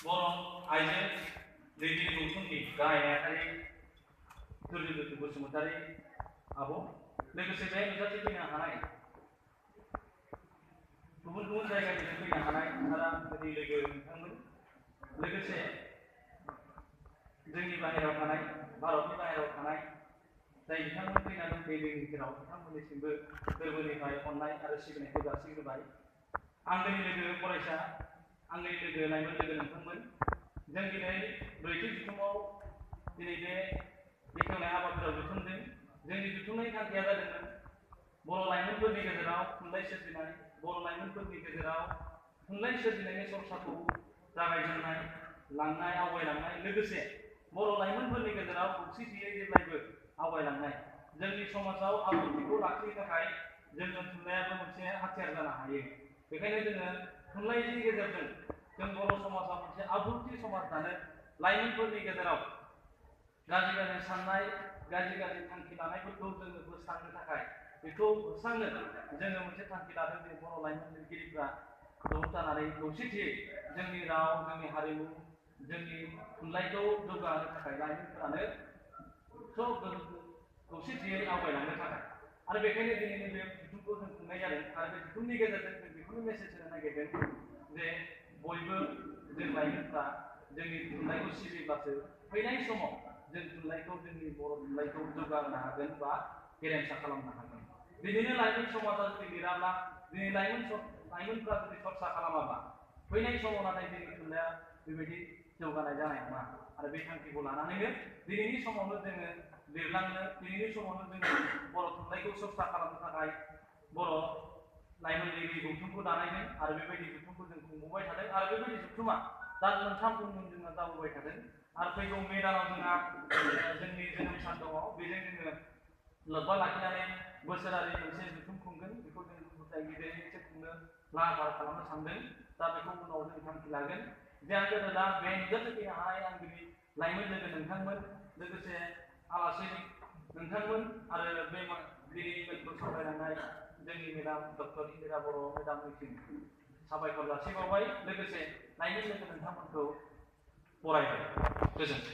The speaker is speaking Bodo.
बर' आइजो दैदेनगिरि गौथुमनि गाहाय नेहाथारि दुर्जोय बसुमतारी आब' लोगोसे बे नुजाथिफैनो हानाय गुबुन गुबुन जायगानिफ्राय फैनो हानाय सारा गोदै लोगो नोंथांमोन लोगोसे जोंनि बाहेरायाव थानाय भारतनि बाहेरायाव थानाय जाय बिथांमोन फैना दं बे गेजेराव बिथांमोननिसिमबो गोरबोनिफ्राय अननाय आरो सिबिनायखौ जासिग्रोबाय। आंनि लोगो फरायसा आंनि लोगो लाइमोन लोगो नोंथांमोन जों दिनै ब्रैथि जथुमाव दिनै बे बेखेवनाय हाबाफारियाव जथुमदों। जोंनि जथुमनायनि थांखिया जादोंमोन बर' लाइमोनफोरनि गेजेराव थुनलाइ सोरजिनाय, बर' लाइमोनफोरनि गेजेराव थुनलाइ सोरजिनायनि सरसाखौ जागायजेननाय, लांनाय, आवगायलांनाय, लोगोसे बर' लाइमोनफोरनि गेजेराव खौसेथियै जेब्लायबो आवगायलांनाय। जोंनि समाजाव आब्रुथिखौ लाखिनो थाखाय जोङो थुनलाइयाबो मोनसे हाथियार जानो हायो। बेखायनो जोङो थुनलाइनि गेजेरजों जों बर' समाजाव मोनसे आब्रुथि समाज दानो, लाइमोनफोरनि गेजेराव गाज्रि गाज्रि साननाय, गाज्रि गाज्रि थांखि लानायफोरखौ जोङो बोस्रांनो थाखाय बेखौ बोस्रांनो जोङो मोनसे थांखि लादों। जे बर' लाइमोन लिरगिरिफ्रा ज' जानानै खौसेथियै जोंनि राव, जोंनि हारिमु, जोंनि थुनलाइखौ जौगाहोनो थाखाय लाइमोनफोरानो खौसेथियै आवगायलांनो थाखाय आरो बेखायनो दिनैनि बे जथुमखौ जों खुंनाय जादों। आरो बे जथुमनि गेजेरजों जों बेखौनो मेसेज होनो नागिरदों जे बयबो जों लाइमोनफ्रा जोंनि थुनलाइखौ सिबिब्लासो फैनाय समाव जों थुनलाइखौ, जोंनि बर' थुनलाइखौ जौगाहोनो हागोन बा गेरेमसा खालामनो हागोन। बिदिनो लाइमोन समाजा जुदि लिराब्ला, दिनै लाइमोनफ्रा जुदि सरसा खालामाब्ला फैनाय समाव नाथाय जोंनि थुनलाइया बेबायदि जौगानाय जानाय नङा। आरो बे थांखिखौ लानानैनो दिनैनि समावनो जोङो लिरलांनो, दिनैनि समावनो जोङो बर' थुनलाइखौ सरसा खालामनो थाखाय बर' लाइमोन लिरगिरि गौथुमखौ दानायजों आरो बेबायदि जथुमखौ जों खुंबोबाय थादों। आरो बेबायदि जथुमा दान मोनथाम जोंहा जाबोबाय थादों। आरो फैगौ मे दानाव जोंहा जोंनि जोनोम सान दङ। बेजों जोङो लोब्बा लाखिनानै बोसोरारि मोनसे जथुम खुंगोन। बेखौ जों गिदिरै मोनसे खुंनो लाहार फाहार खालामनो सानदों। दा बेखौ उनाव जों थांखि लागोन। जे आं गोदो दा बे नुजाथिफैनो हानाय आंनि लाइमोन लोगो नोंथांमोन, लोगोसे आलासि नोंथांमोन आरो बे दिनै इमेलखौ सावरायलांनाय जोंनि मेडाम डक्टर इन्दिरा बर' मेडामनिसिम साबायखर जासिबावबाय। लोगोसे लाइमोन लोगो नोंथांमोनखौ बरायबाय। गोजोन्थों।